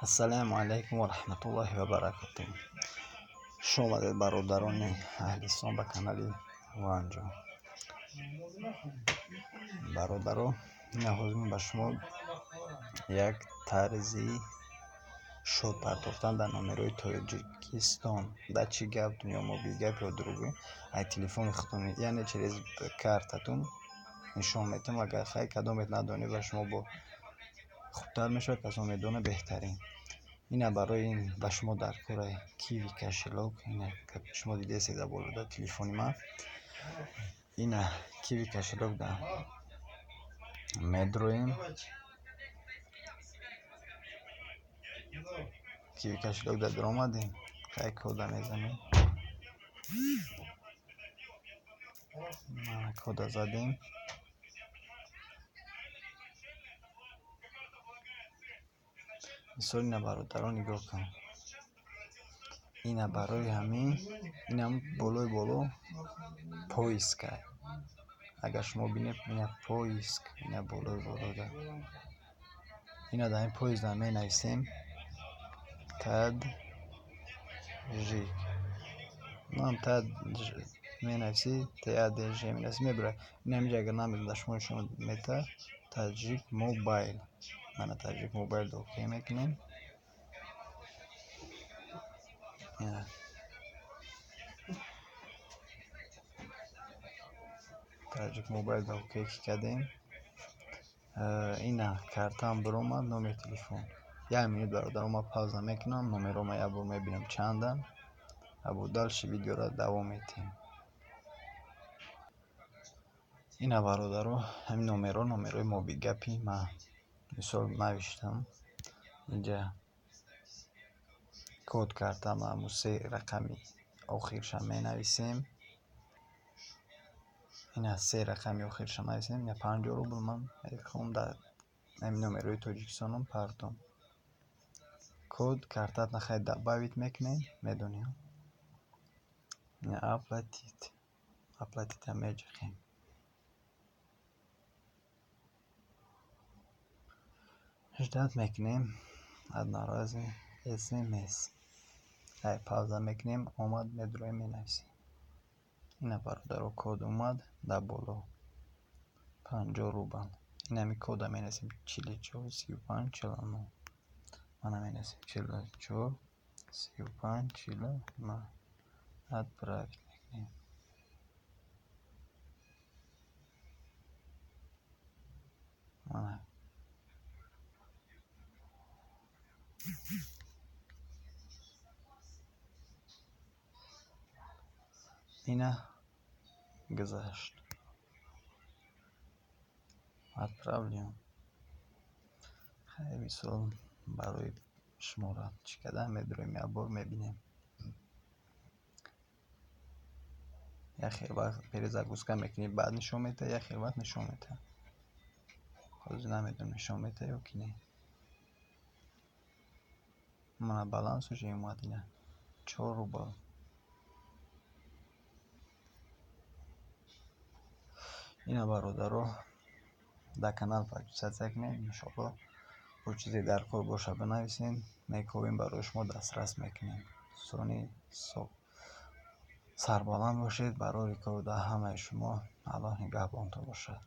Ассалому алайкум ва раҳматуллоҳи ва баракатуҳ. Хуш омадед, бародарони аҳли ислом, ба канали Ванҷо. Бародаро, ҳозир ба шумо як тарзи шод партофтан дар номерои Тоҷикистон. Да чӣ гап, дунё мобил гап ё дурӯғ, ай телефони худтон, яъне через картатон нишон метам. Агар хай кадомет надонед, ба шумо бо хубтар мешавад, касон медонад беҳтарин. Ина барои ин ба шумо дар кораи Киви кошелёк, ина шумо дидесед дар боло дар телефони ман. Ина Киви кошелёк да медроем. Киви кошелёк да даромадем. Хай кода мезанем. Мана кода задем. Мисол ина бародарон нигоҳ кун. Ина барои ҳамин инам болои боло поиск. Агар шумо бинед, ина поиск, ина болои боло да. Ина дар ин поиск да менависем таджик. Нам тад менависи тадж менависи мебара. Ина ҳаминҷа агар намедонед, шумо нишон мета Таджик мобайл. Мана Таджик мобайл до окей мекунем. Таджик мобайл до окей ки кардем. Ина картам биромад, номери телефон. Як минут бародарон, ман пауза мекунам, номерома як бор мебинам чандам. Ва бо дальше видеоро давом метиҳем. Ина бародаро, ҳамин номеро номерои мобилгапи ман. Мисол навиштам. Инҷа код картам, ҳамун се рақами охирша менависем. Ина се рақами охирша нависем. Ина 50 рубл ман мехоҳам дар ҳамин номерои Тоҷикистоном партом. Код картат нахай добавить мекунем, медонем. Ина оплатить. Оплатить меҷиқем. Ждать мекунем. Одноразовый СМС. Ай пауза мекунем, омад медроем, менависем. Ина бародаро код омад дар боло. 50 рубл. Ина ҳамин кода менависем 44 35 49. Мана менависем 44 35 49. Отправить мекунем. Мана. Ина гузашт. Отправлю. Хай мисол барои шуморо чӣ кардан медроем, як бор мебинем. Як хел вақт перезагрузка мекунӣ, баъд нишон метаҳад, як хел вақт нишон метаҳад. Ҳозир намедонам нишон метаҳад ё ки не. Мана баланс уже омад, ина 4 рубл. Ина бародаро, дар канал подписаться кунед, иншоалло бо чизе дар кор боша бинависед, мекобем, барои шумо дастрас мекунем. Сони сарбаланд бошед, барори кор дар ҳамаи шумо. Аллоҳ нигаҳбонтон бошад.